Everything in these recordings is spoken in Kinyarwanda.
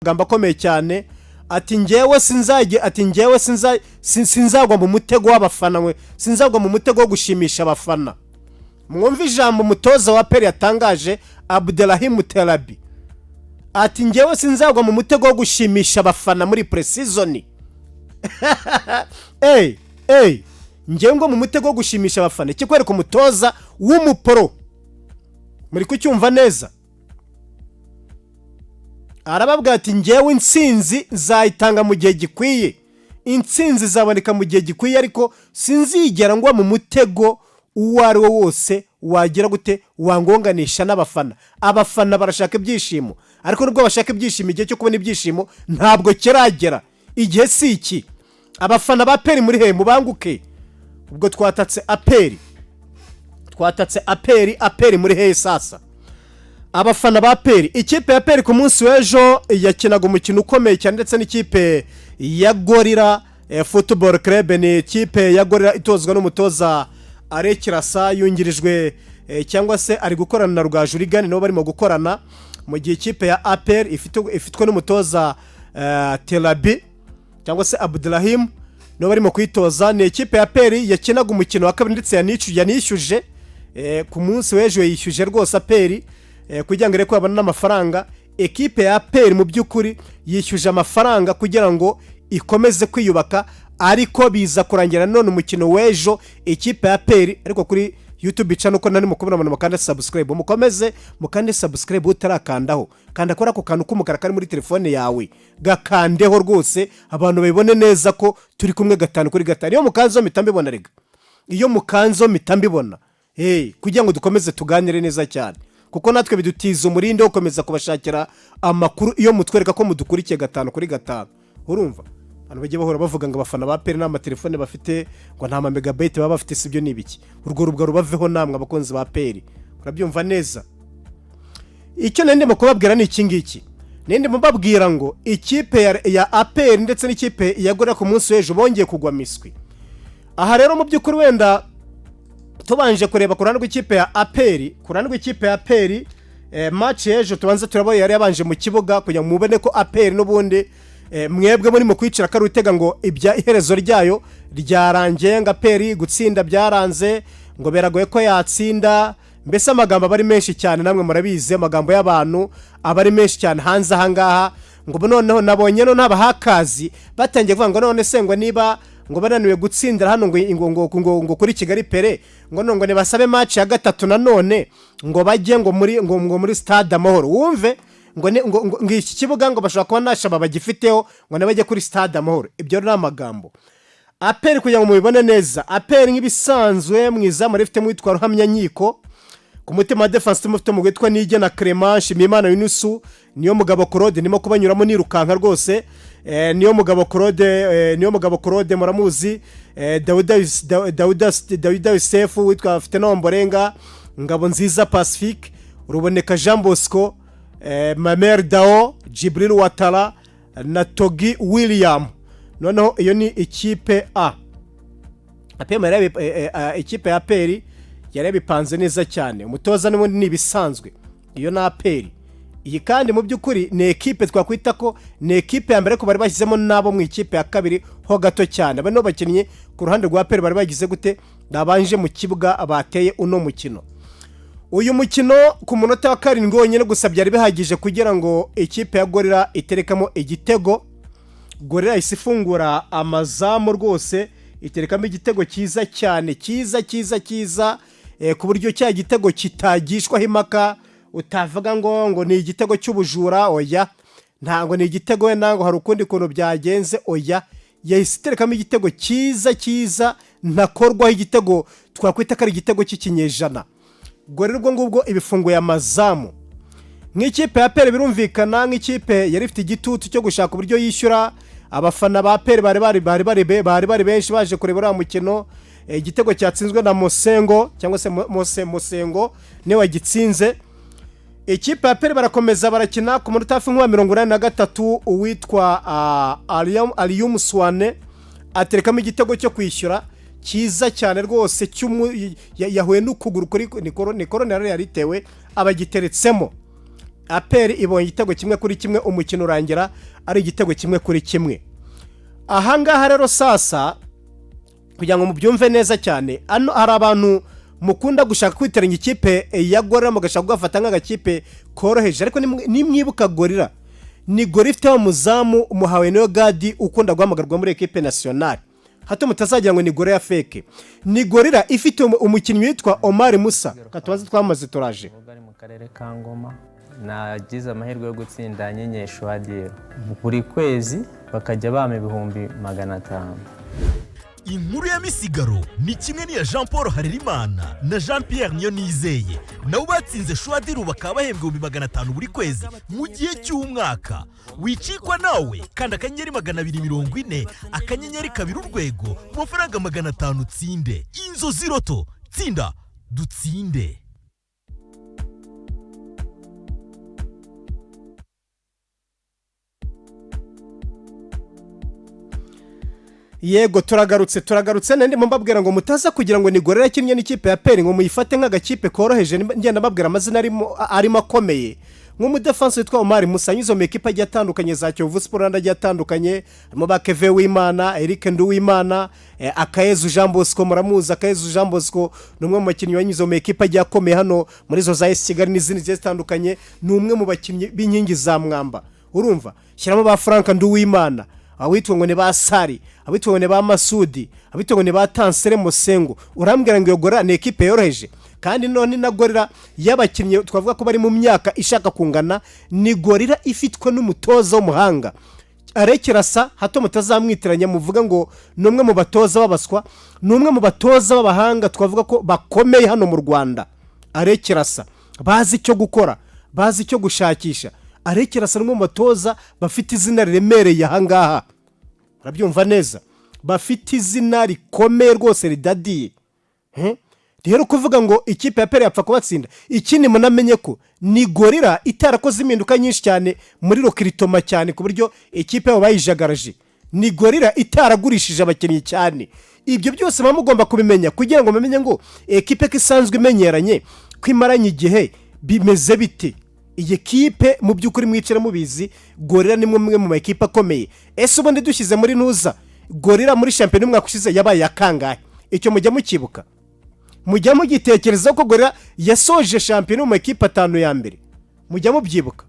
Amagambo akomeye cyane, ati njyewe sinzajye, ati njyewe sinzagwa mu mutego w'abafana, we sinzagwa mu mutego wo gushimisha abafana. Mwumve ijambo umutoza wa APR yatangaje, Abderrahim Terabi, ati njyewe sinzagwa mu mutego wo gushimisha abafana muri pre-season. Ey ey, njyewe ngo mu mutego wo gushimisha abafana. Ikikwereka umutoza w'umupro, muri kucyumva neza, arababwira ati njyewe intsinzi nzayitanga mu gihe gikwiye, intsinzi izaboneka mu gihe gikwiye, ariko sinzigera ngwa mu mutego uwo ari wo wose wagira gute, wangonganisha n'abafana. Abafana barashaka ibyishimo, ariko nubwo bashaka ibyishimo, igihe cyo kubona ibyishimo ntabwo kiragera, igihe si iki. Abafana ba APR muri he? Mubanguke. Ubwo twatatse APR, twatatse APR. APR muri hehe sasa? Abafana ba APR, ikipe ya APR ku munsi w'ejo yakinaga umukino ukomeye cyane ndetse n'ikipe ya Gorilla Football Club. Ni ikipe ya Gorilla itozwa n'umutoza Arekirasa, yungirijwe cyangwa se ari gukorana na Rugaju Rigani, nabo barimo gukorana, mu gihe ikipe ya APR ifitwe n'umutoza Terabi cyangwa se Abdurahim, nibo barimo kuyitoza. Ni ikipe ya APR yakinaga umukino wa kabiri ndetse yanishyuje ku munsi w'ejo, yishyuje rwose APR kugira ngo irebe ko yabona n'amafaranga. Ekipe ya APR mu by'ukuri yishyuje amafaranga kugira ngo ikomeze kwiyubaka, ariko biza kurangira none umukino w'ejo ikipe ya APR. Ariko kuri YouTube channel uko nari mukubona abantu mukande subscribe, mukomeze mukande subscribe. Utarakandaho, kanda kuri ako kantu k'umukara kari muri telefone yawe, gakandeho rwose, abantu babibone neza ko turi kumwe gatanu kuri gatanu. Iyo mukanzeho mpita mbibona rega, iyo mukanzeho mpita mbibona. Hey, kugira ngo dukomeze tuganire neza cyane, kuko natwe bidutiza umurindi wo gukomeza kubashakira amakuru iyo mutwereka ko mudukurikiye gatanu kuri gatanu. Urumva abantu bajya bahora bavuga ngo abafana ba APR nta matelefone bafite, ngo nta ma megabytes baba bafite, si byo ni ibiki? Urwo rubwa rubaveho namwe abakunzi ba APR. Urabyumva neza? Icyo nari ndimo kubabwira ni iki ngiki, nari ndimo mbabwira ngo ikipe ya APR ndetse n'ikipe ya Gorilla ku munsi w'ejo bongeye kugwa miswi. Aha rero mu by'ukuri wenda tubanje kureba ku ruhande rw'ikipe ya APR, ku ruhande rw'ikipe ya APR, match y'ejo tubanze turabona yari yabanje mu kibuga, kugira ngo mubone ko APR n'ubundi mwebwe muri mu kwicira kari utega ngo ibya iherezo ryayo ryarangiye, ngo APR gutsinda byaranze, ngo biragoye ko yatsinda. Mbese amagambo aba ari menshi cyane, namwe murabizi, amagambo y'abantu aba ari menshi cyane hanze ahangaha. Ngo noneho nabonye none abahakazi batangiye kuvuga ngo none se ngo niba ngo bananiwe gutsindira hano ngo kuri Kigali Pele, ngo none ngo nibasabe match ya gatatu nanone, ngo bajye ngo muri Stade Amahoro. Wumve ngo ngo iki kibuga ngo bashobora kuba nta shaba bagifiteho, ngo nabajye kuri Stade Amahoro. Ibyo ni amagambo. APR, kugira ngo mubibone neza, APR nk'ibisanzwe mu izamu rifitemo witwa Ruhamyankiko, ku mutima wa défense tumufite mu witwa Niyigena Clement, Nshimiyimana Yunusu, niyo mugabo Claude. Ndimo kubanyuramo nirukanka rwose. Niyo mugabo Claude, niyo mugabo Claude muramuzi, Dawuda Yusefu, witwa Fitina Omborenga, Ngabo Nziza Pacifique, Ruboneka Jean Bosco, Mamer Dao, Jibril Watara na Togi William. Noneho iyo ni ikipe A. APR ikipe ya APR yari yabipanze neza cyane, umutoza n'ubundi ni ibisanzwe. Iyo ni APR. Iyi kandi mu by'ukuri ni ekipe twakwita ko ni ekipe ya mbere, ariko bari bashyizemo n'abo mu ikipe ya kabiri ho gato cyane. Bano bakinnyi ku ruhande rwa APR bari bagize gute, babanje mu kibuga, bateye uno mukino. Uyu mukino ku munota wa 7 wonyine gusa byari bihagije kugira ngo ikipe ya Gorilla iterekamo igitego. Gorilla ihise ifungura amazamu rwose, iterekamo igitego cyiza cyane, cyiza cyiza cyiza, ku buryo cya gitego kitagishwaho impaka, utavuga ngo ni igitego cy'ubujura. Oya, ntabwo ni igitego wenda ngo hari ukundi kuntu byagenze. Oya, yahise iterekamo igitego cyiza cyiza ntakorwaho, igitego twakwita ko ari igitego cy'ikinyejana. Ubwo rero ubwo ngubwo ibifunguye amazamu nk'ikipe ya APR. Birumvikana, nk'ikipe yari ifite igitutu cyo gushaka uburyo yishyura abafana ba APR bari benshi baje kureba uriya mukino. Igitego cyatsinzwe na Mosengo cyangwa se Mose Mosengo niwe wagitsinze. Ikipe ya APR barakomeza barakina. Ku munota hafi nk'uwa 83, uwitwa Aliyum Swane aterekamo igitego cyo kwishyura cyiza cyane rwose, yahuye n'ukuguru kuri ni corner yari itewe, abagiteretsemo. APR ibonye igitego 1-1, umukino urangira ari igitego 1-1. Ahangaha rero sasa kugira ngo mubyumve neza cyane, hano hari abantu mukunda gushaka kwiteranya ikipe ya Gorilla, mugashaka kugafata nk'agakipe koroheje, ariko nimwibuka Gorilla ni Gorilla ifite umuzamu umuhawe niyo Gadi ukunda guhamagarwa muri équipe nationale, hato mutazagira ngo ni Gorilla ya fake. Ni Gorilla ifite umukinnyi witwa Omar Musa. Katubaze twamaze turaje. Ari mu karere ka Ngoma. Nagize amahirwe yo gutsinda nyenyesha Shuwadiro, buri kwezi bakajya bampa 500,000. Inkuru ya Misigaro ni kimwe n'iya Jean Paul Harerimana na Jean Pierre Niyonizeye, nabo batsinze Shuwadiru, bakaba bahembwa 500,000 buri kwezi mu gihe cy'umwaka. Wicikwa nawe, kandi *240*2# ku mafaranga 500 utsinde. Inzozi Lotto, tsinda dutsinde. Yego, turagarutse. Ndimo mbabwira ngo mutaza kugira ngo ni Gorilla yakinnye n'ikipe ya APR ngo muyifate nk'agakipe koroheje. Ngenda mbabwira amazina arimo akomeye, nk'umudefansi witwa Omar Musa anyuze mu ekipa agiye atandukanye za Kiyovu Sport n'andi agiye atandukanye, harimo ba Keve Wimana, Eric Nduwimana, Akayezu Jean Bosco. Muramuzi Akayezu Jean Bosco, ni umwe mu bakinnyi banyuze mu ekipa agiye akomeye hano muri zo za AS Kigali n'izindi zigiye zitandukanye, ni umwe mu bakinnyi b'inkingi za mwamba. Urumva shyiramo ba Frank Nduwimana, abitwa ngo ni ba Sari, abitwa ngo ni ba Masudi, abitwa ngo ni ba Tansere Musengo. Urambwira ngo iyo Gorilla ni ekipe yoroheje? Kandi none na Gorilla y'abakinnyi twavuga ko bari mu myaka ishaka kungana, ni Gorilla ifitwe n'umutoza w'umuhanga Arekerasa, hato mutazamwitiranya muvuga ngo ni umwe mu batoza b'abaswa, ni umwe mu batoza b'abahanga twavuga ko bakomeye hano mu Rwanda. Arekerasa bazi icyo gukora, bazi icyo gushakisha. Arekerasa ni umwe mu batoza bafite izina riremereye ahangaha, urabyumva neza, bafite izina rikomeye rwose ridadiye. Rero kuvuga ngo ikipe ya APR yapfa kubatsinda, ikindi munamenye ko ni Gorilla itarakoze impinduka nyinshi cyane muri recrutement cyane ku buryo ikipe yabo bayijagaraje, ni Gorilla itaragurishije abakinnyi cyane. Ibyo byose muba mugomba kubimenya kugira ngo mumenye ngo ekipe ko isanzwe imenyeranye, ko imaranye igihe, bimeze bite. Iyi kipe mu by'ukuri mwicare mubizi, Gorilla ni imwe mu makipe akomeye. Ese ubundi dushyize muri ntuza Gorilla muri shampiyona umwaka ushize yabaye akangahe? Icyo mujya mukibuka, mujya mugitekereza ko Gorilla yasoje shampiyona mu makipe 5 ya mbere, mujya mubyibuka.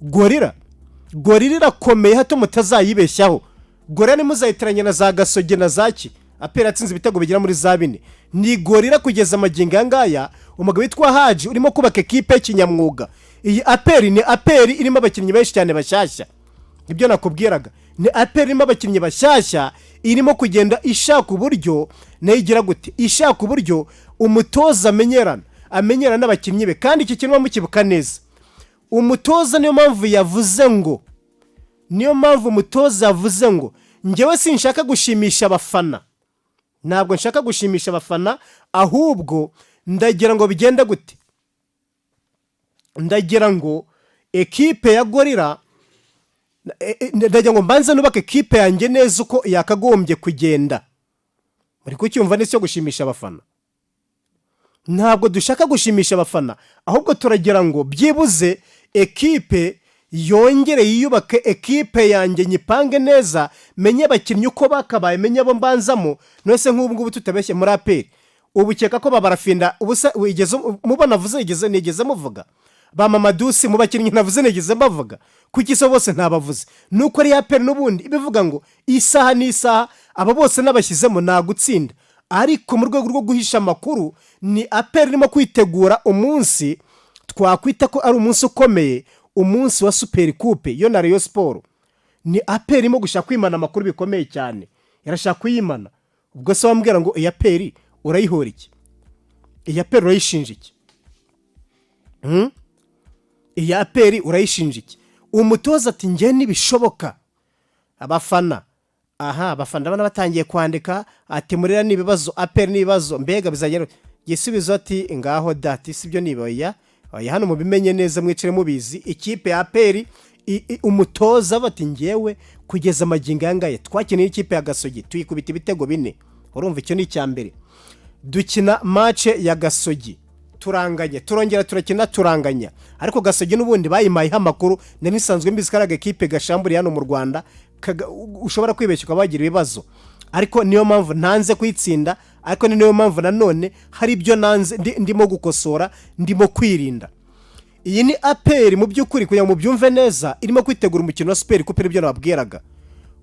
Gorilla irakomeye, hato mutazayibeshyaho. Gorilla ntimuzayitiranye na za Gasogi na zaki. APR yatsinze ibitego bigera muri za 4. Ni Gorilla kugeza amagingo aya ngaya, umugabo witwa Haji urimo kubaka ekipe y'ikinyamwuga. Iyi APR ni APR irimo abakinnyi benshi cyane bashyashya, ibyo nakubwiraga, ni APR irimo abakinnyi bashyashya, irimo kugenda ishaka uburyo nayo igira gute, ishaka uburyo umutoza amenyerana n'abakinnyi be. Kandi iki kintu mukibuka neza, umutoza niyo mpamvu yavuze ngo, niyo mpamvu umutoza yavuze ngo njyewe sinshaka gushimisha abafana, ntabwo nshaka gushimisha abafana, ahubwo ndagira ngo bigende gute, ndagira ngo ekipe ya Gorilla, ndagira ngo mbanze nubake ekipe yanjye neza uko yakagombye kugenda. Muri kucyumva neza, cyo gushimisha abafana, ntabwo dushaka gushimisha abafana, ahubwo turagira ngo byibuze ekipe yongere yiyubake, ekipe yanjye nyipange neza, menye abakinnyi uko bakabaye, menye abo mbanzamo. None nk'ubu ngubu tutabeshye muri APR, ubu ukeka ko babarafinda ubusa wigeze mubona avuze, igeze nigeze muvuga ba Mamadusi mu bakinnyi navuze nigeze mbavuga, kuki so bose ntabavuze? Nuko ari APR n'ubundi ibivuga ngo isaha n'isaha aba bose nabashyizemo nagutsinda, ariko mu rwego rwo guhisha amakuru ni APR irimo kwitegura umunsi twakwita ko ari umunsi ukomeye, umunsi wa Super Coupe yo na Rayon Sport. Ni APR irimo gushaka kwimana amakuru bikomeye cyane, irashaka kuyimana. Ubwo se wambwira ngo iyi APR urayihora iki? Iyi APR urayishinja iki? Iyi APR urayishinja iki? Umutoza ati njye nibishoboka abafana, aha abafana ndabona batangiye kwandika ati murera ni ibibazo, APR ni ibibazo, mbega bizagera gisubizo ati ngaho dati sibyo niboya oya, hano mubimenye neza mwicare mubizi. Ikipe ya APR umutoza bati ngewe kugeza amagingo aya ngaya twakeneye ikipe ya Gasogi tuyikubita ibitego 4, urumva icyo ni icya mbere. Dukina match ya Gasogi Turanganya, turongera turakina, turanganya. Ariko Gasogi n'ubundi bayimayeho amakuru, nari nisanzwe mbizi ko ari agakipe gashamburiye hano mu Rwanda, ushobora kwibeshya ukaba wagira ibibazo. Ariko niyo mpamvu ntanze kuyitsinda, ariko ni niyo mpamvu nanone hari ibyo nanze ndimo gukosora, ndimo kwirinda. Iyi ni APR mu by'ukuri, kugira ngo mubyumve neza, irimo kwitegura umukino wa Super Coupe. Nibyo nababwiraga.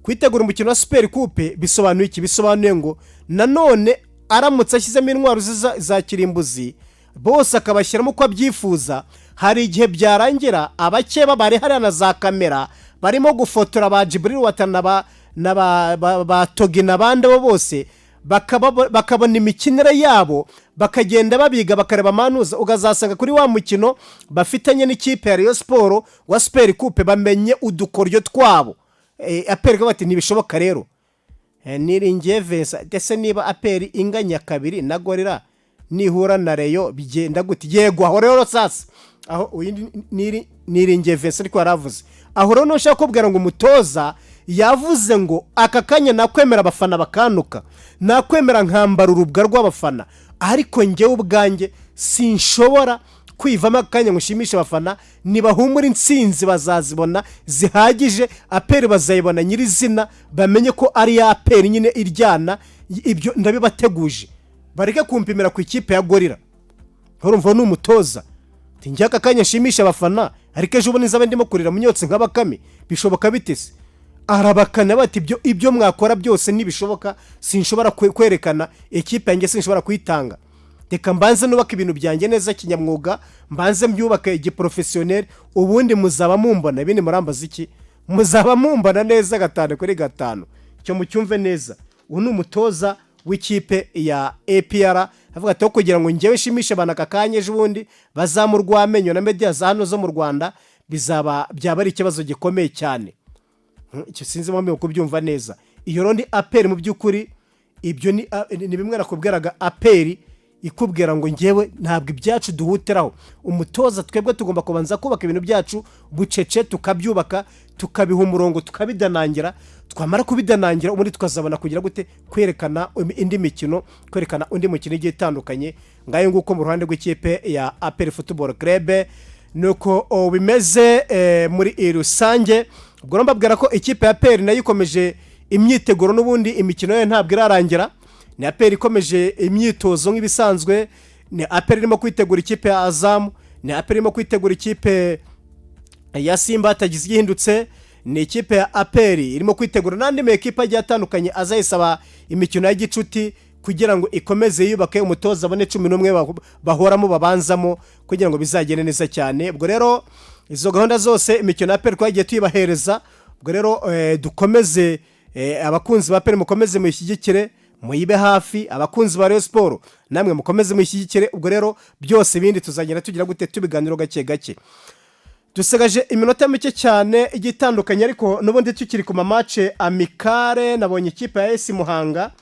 Kwitegura umukino wa Super Coupe bisobanuye iki? Bisobanuye ngo nanone aramutse ashyizemo intwaro ze za kirimbuzi bose, akabashyiramo uko abyifuza, hari igihe byarangira abakeba bari hariya na za kamera barimo gufotora ba Djibril Ouattara na ba Togi n'abandi, abo bose bakabona imikinire yabo, bakagenda babiga, bakareba amanuza, ukazasanga kuri wa mukino bafitanye n'ikipe ya Rayon Sport wa Super Coupe bamenye udukoryo twabo. APR ikavuga ati: "Ntibishoboka." Rero Niringiye Vincent, ndetse niba APR inganya 2 na Gorilla, nihura na Rayon bigenda gute? Yego, aho rero sasa, aho uyu Niringiye Vincent ariko yaravuze aho rero, ntushaka kubwira ngo umutoza yavuze ngo aka kanya nakwemera abafana bakantuka, nakwemera nkambara urubwa rw'abafana, ariko njyewe ubwanjye sinshobora kwivamo akanya ngo ushimishe abafana. Nibahumura, intsinzi bazazibona zihagije. APR bazayibona nyirizina, bamenye ko ari ya APR nyine iryana. Ibyo ndabibateguje, bareke kumpimira ku ikipe ya Gorilla. Urumva ni umutoza ati: "Njye aka kanya nshimisha abafana, ariko ejo bundi nzaba ndimo kurira munyotse nka Bakame, bishoboka bite se?" Arabakana bati: Ibyo mwakora byose ntibishoboka, sinshobora kwerekana ikipe yanjye, sinshobora kuyitanga. Reka mbanze nubake ibintu byanjye neza kinyamwuga, mbanze mbyubake igiprofessional, ubundi muzaba mumbona. Ibindi murambaza iki? Muzaba mumbona neza 5 kuri 5." Icyo mucyumve neza. Ubu ni umutoza w'ikipe ya APR, avuga ati: "Aho kugira ngo njyewe nshimishe abantu aka kanya, ejo bundi bazamurwa amenyo na media za hano zo mu Rwanda, bizaba byaba ari ikibazo gikomeye cyane." Icyo sinzi mpamvu kubyumva neza. Iyo rero ni APR mu by'ukuri. Ibyo ni bimwe nakubwiraga, APR ikubwira ngo ngewe ntabwo ibyacu duhutiraho. Umutoza, twebwe tugomba kubanza kubaka ibintu byacu bucece, tukabyubaka, tukabiha umurongo, tukabidanangira. Twamara kubidanangira, ubundi tukazabona kugira gute? Kwerekana indi mikino, kwerekana undi mukino igiye itandukanye. Ngayo nguko mu ruhande rw'ikipe ya APR Football Club nuko bimeze muri rusange. Ubwo rero mbabwira ko ikipe ya APR nayo ikomeje imyiteguro n'ubundi, imikino yayo ntabwo irarangira. Ni APR ikomeje imyitozo nk'ibisanzwe, ni APR irimo kwitegura ikipe ya Azam, ni APR irimo kwitegura ikipe ya Simba hatagize igihindutse, ni ikipe ya APR irimo kwitegura n'andi ma ekipe agiye atandukanye azayisaba imikino ya gicuti kugira ngo ikomeze yubake, umutoza abone 11 bahoramo, babanzamo, kugira ngo bizagende neza cyane. Ubwo rero izo gahunda zose, imikino ya APR twagiye tuyibahereza. Ubwo rero dukomeze, abakunzi ba APR mukomeze muyishyigikire, muyibe hafi. Abakunzi ba Rayon Sport namwe mukomeze muyishyigikire. Ubwo rero byose ibindi tuzagenda tugira gute? Tubiganiro gake gake. Dusigaje iminota mike cyane igiye itandukanye, ariko n'ubundi tukiri ku ma match amical, nabonye ikipe ya AS Muhanga.